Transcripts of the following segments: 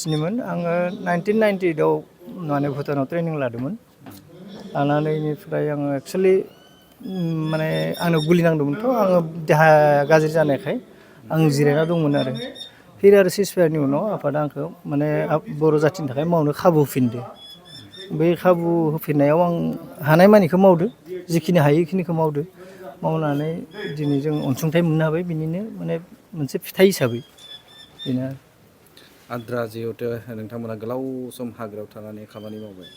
स्निमोन आङो 1998 आव माने भुटानाव ट्रेनिं लादोंमोन लानानै इनिफ्राय आङो एक्चुअलि माने आंनाव गुलि नांदोंमोनथ' आङो देहा गाज्रि जानायखाय आं जिरायना दंमोन आरो फिर आरो सिजफायारनि उनाव आफादा आंखौ माने बर' जाथिनि थाखाय मावनो खाबु होफिनदो बै खाबु होफिननायाव आं हानायमानिखौ मावदो जिखिनि हायो इखिनिखौ मावदो मावनानै दिनै जों अनसुंथाइ मोननो हाबाय बिनिनो माने मोनसे फिथाइ हिसाबै बेनो आद्रा जिहेथु नोंथांमोना गोलाव सम हाग्रायाव थानानै खामानि मावबाय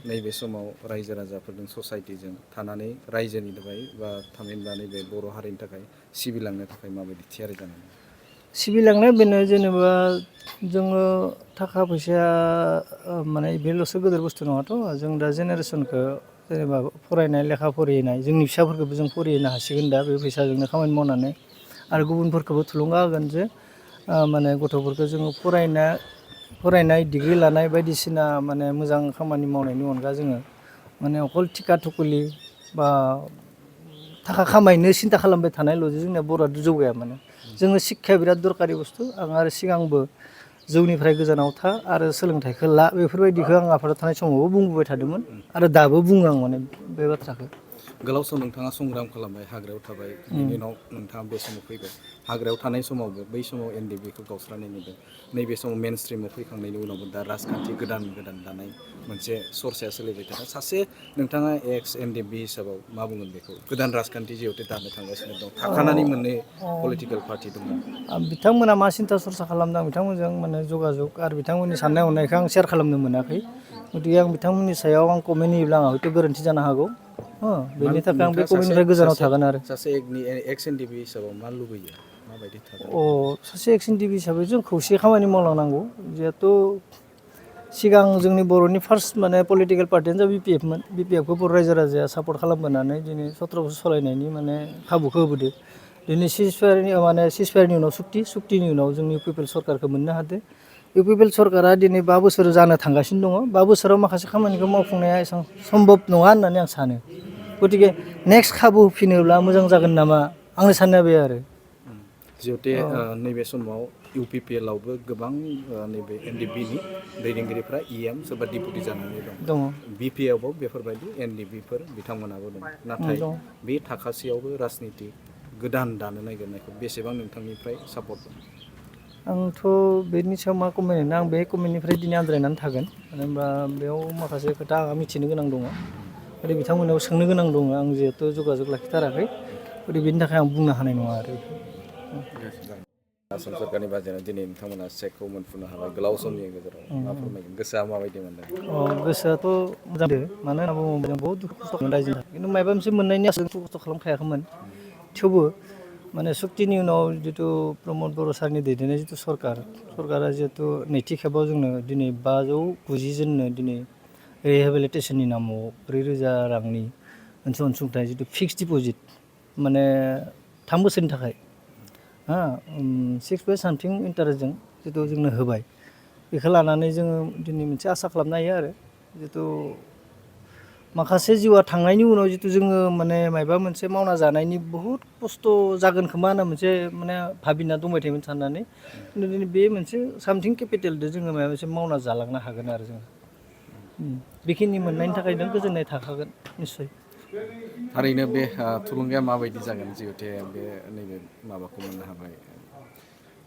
नैबे समाव रायजो राजाफोरजों ससाइटिजों थानानै रायजोनि थाखाय बा थामहिनबा नैबे बर' हारिनि थाखाय सिबिलांनो थाखाय माबायदि थियारि जानानै सिबिलांनाया बेनो जेनेबा जोङो थाखा फैसाया माने बेल'सो गोदोर बुस्थु नङाथ' जों दा जेनेरेसनखौ जेनेबा फरायनाय लेखा फरायनाय जोंनि फिसाफोरखौबो जों फरायहोनो हासिगोन दा बे फैसाजोंनो खामानि मावनानै आरो गुबुनफोरखौबो थुलुंगा होगोन जे माने गथ'फोरखौ जोङो फरायनाय डिग्रि लानाय बायदिसिना माने मोजां खामानि मावनायनि अनगा जोङो माने अकल थिखा थुखुलि बा थाखा खामायनो सिन्था खालामबाय थानायल'जों जोंनिया बर'आ जौगाया माने जोङो शिक्षाया बिराद दरकारि बुस्थु आं आरो सिगांबो जौनिफ्राय गोजानाव था आरो सोलोंथाइखौ ला बेफोरबायदिखौ आं आफादाव थानाय समावबो बुंबोबाय थादोंमोन आरो दाबो बुङो आं माने बे बाथ्राखौ गोलाव सम नोंथाङा संग्राम खालामबाय हाग्रायाव थाबाय बिनि उनाव नोंथाङा बे समाव फैबाय हाग्रायाव थानाय समावबो बै समाव NDBखौ गावस्रानाय नुदों नैबे समाव मेन स्ट्रिमाव फैखांनायनि उनावबो दा राजखान्थि गोदान दानाय मोनसे सरसाया सोलिबाय थादों सासे नोंथाङा एक्स NDB हिसाबाव मा बुंगोन बेखौ गोदान राजखान्थि जिहेथु दानो थांगासिनो दं थाखानानै मोननै पलिटिकेल पार्टि दङ बिथांमोना मा सिन्था सरसा खालामदों बिथांमोनजों माने जगाजग आरो बिथांमोननि साननाय हनायखौ आं शेयार खालामनो मोनाखै गतिके आं बिथांमोननि सायाव आं कमेन्ट होयोब्ला आंहा हयथ' गोरोन्थि जानो हागौ बेनि थाखाय आं बे कमेन्टनिफ्राय गोजानाव थागोन आरो सासे एक्स NDB हिसाबाव मा लुबैयो माबायदि थागोन सासे एक्स NDB हिसाबै जों खौसे खामानि मावलांनांगौ जिहेथु सिगां जोंनि बर'नि फार्स्ट माने पलिटिकेल पार्टियानो जाबाय BPFमोन BPFखौ बर' रायजो राजाया सापर्ट खालामबोनानै दिनै 17 बोसोर सालायनायनि माने खाबुखौ होबोदो दिनै सिजफायारनि उनाव सुक्तिनि उनाव जोंनि पिपल सरकारखौ मोननो हादों पिपल सरकारा दिनै 5 बोसोर जानो थांगासिनो दङ 5 बोसोराव माखासे खामानिखौ मावफुंनाया एसेबां सम्भब नङा होननानै आं सानो गतिके नेक्स्ट खाबु होफिनोब्ला मोजां जागोन नामा आंनि साननाया बे आरो जिहेतु नैबे समाव UPPL आवबो गोबां नैबे NDBनि दैदेनगिरिफ्रा EM सोरबा डिपुटि जानानै दं BPFआव बेफोरबायदि NDBफोर बिथांमोनाबो दं नाथाय बे थाखासेयावबो राजनिति गोदान दानो नागिरनायखौ बेसेबां नोंथांनिफ्राय सापर्ट दं आंथ' बेनि सायाव मा कमेन्ट होनो आं बे कमेन्टनिफ्राय दिनै आनज्रायनानै थागोन मानो होनबा बेयाव माखासे खोथा आंहा मिथिनो गोनां दङ आरो बिथांमोनाव सोंनो गोनां दङ आं जिहेथु जगाजग लाखिथाराखै गतिके बेनि थाखाय आं बुंनो हानाय नङा आरो आसाम सरकारनि बाजेटआव दिनै नोंथांमोना चेकखौ मोनफुंनो हाबाय गोलाव समनि गेजेराव मा फोरमायगोन गोसोआ माबायदि मोनदों गोसोआथ' मोजां मानो होनना बुङोब्ला जों बहुत दुखु खस्थ' खालामदों रायजोनि थाखाय खिन्थु माबा मोनसे मोननायनि आसा दुखु खस्थ' खालामखायाखैमोन थेवबो माने सुक्तिनि उनाव जितु प्रमद बर' सारनि दैदेननाय जितु सरकारा जिहेतु नैथि खेबाव जोंनो दिनै 590 जननो दिनै रिहेबिलिटेसननि नामाव 4,000 रांनि मोनसे अनसुंथाइ जितु फिक्स डिप'जिट माने 3 बोसोरनि थाखाय 6% इन्टारेस्टजों जितु जोंनो होबाय बेखौ लानानै जोङो दिनै मोनसे आसा खालामनो हायो आरो जितु माखासे जिउआ थांनायनि उनाव जितु जोङो माने माबा मोनसे मावना जानायनि बहुद खस्थ' जागोन खोमा होनना मोनसे माने भाबिना दंबाय थायोमोन साननानै खिन्थु दिनै बे मोनसे सामथिं केपिटेलजों जोङो माबा मोनसे मावना जालांनो हागोन आरो जोङो बेखिनि मोननायनि थाखाय नों गोजोननाय थाखागोन निस्सय थारैनो बे थुलुंगाया माबायदि जागोन जिहेथु बे नैबे माबाखौ मोननो हाबाय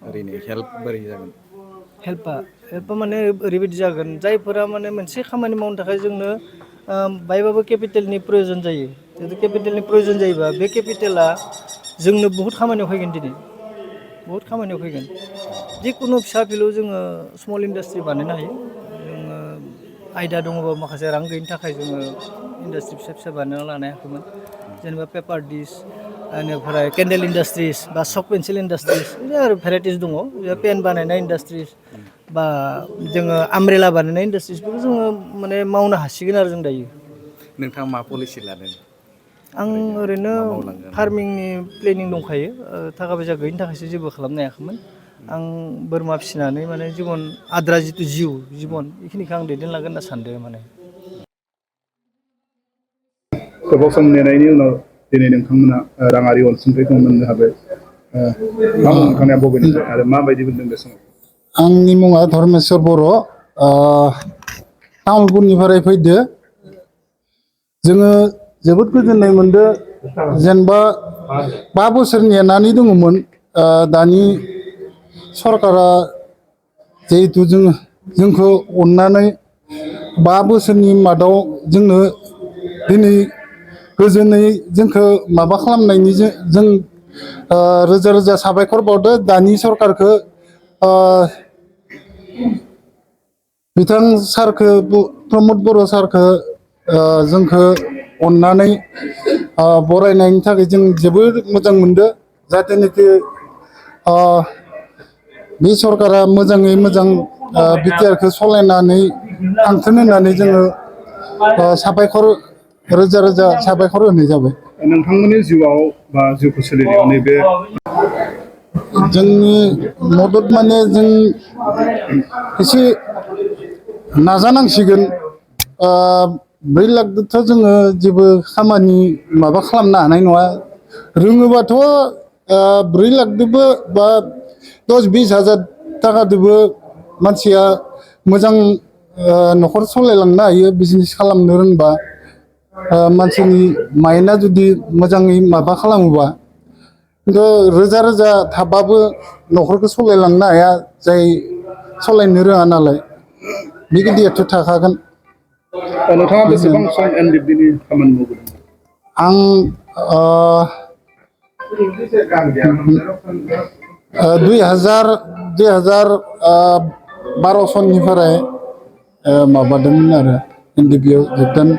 ओरैनो हेल्प बोरै जागोन हेल्पआ माने ओरैबायदि जागोन जायफोरा माने मोनसे खामानि मावनो थाखाय जोंनो बायबाबो केपिटेलनि प्रयजन जायो जिहेतु केपिटेलनि प्रयजन जायोबा बे केपिटेला जोंनो बहुद खामानियाव फैगोन दिनै बहुद खामानियाव फैगोन जिखुनु फिसा फिलौ जोङो स्मल इन्डास्ट्रि बानायनो हायो जोङो आयदा दङबा माखासे रां गैयिनि थाखाय जोङो इन्डास्ट्रि फिसा फिसा बानायना लानो हायाखैमोन जेनेबा पेपार डिस बेनिफ्राय केन्डेल इन्डास्ट्रिस बा चक पेन्सिल इन्डास्ट्रिस बिदिनो आरो भेराइटिस दङ पेन बानायनाय इन्डास्ट्रिस बा जोङो आमब्रेला बानायनाय इन्डास्ट्रिसफोरखौ जोङो माने मावनो हासिगोन आरो जों दायो नोंथाङा मा पलिसि लादों आं ओरैनो फार्मिंनि प्लेनिं दंखायो थाखा फैसा गैयिनि थाखायसो जेबो खालामनो हायाखैमोन आं बोरमा फिसिनानै माने आद्रा जितु जिबन बेखिनिखौ आं दैदेनलांगोन होनना सानदों माने गोबाव सम नेनायनि उनाव दिनै नोंथांमोना राङारि अनसुंथाइखौ मोननो हाबाय मा नोंथांनिया बबेनिफ्राय आरो माबायदि मोनदों बे समाव आंनि मुङा धर्मेश्वर बर' तामुलपुरनिफ्राय फैदो जोङो जोबोद गोजोननाय मोनदो जेनेबा 5 बोसोर नेनानै दङमोन दानि सरकारा जिहेतु जोंखौ अननानै 5 बोसोरनि मादाव जोंनो दिनै गोजोनै जोंखौ माबा खालामनायनि जों रोजा रोजा साबायखर बावदो दानि सरकारखौ बिथां सारखौ प्रमद बर' सारखौ जोंखौ अननानै बरायनायनि थाखाय जों जोबोद मोजां मोनदो जाहाथेनाखि बे सरकारा मोजाङै मोजां बिटिआरखौ सालायनानै थांथों होननानै जोङो साबायखर रोजा रोजा साबायखर होनाय जाबाय। नोंथांमोननि जिउआव बा जिउखौ सोलिनायाव नैबे जोंनि मदद माने जों एसे नाजानांसिगोन 4 लाखदोथ' जोङो जेबो खामानि माबा खालामनो हानाय नङा रोङोबाथ' 4 लाखदोबो बा 10-20 हाजार थाखादोबो मानसिया मोजां न'खर सालायलांनो हायो बिजनेस खालामनो रोंबा मानसिनि माइन्डआ जुदि मोजाङै माबा खालामोबा खिन्थु रोजा रोजा थाबाबो न'खरखौ सालायलांनो हाया जाय सालायनो रोङा नालाय बेबायदियाथ' थाखागोन। नोंथाङा बेसेबां सम एनडिएफबि नि खामानि मावबोदों? आं 2012 सननिफ्राय माबादोंमोन आरो एनडिएफबि आव जोबदों।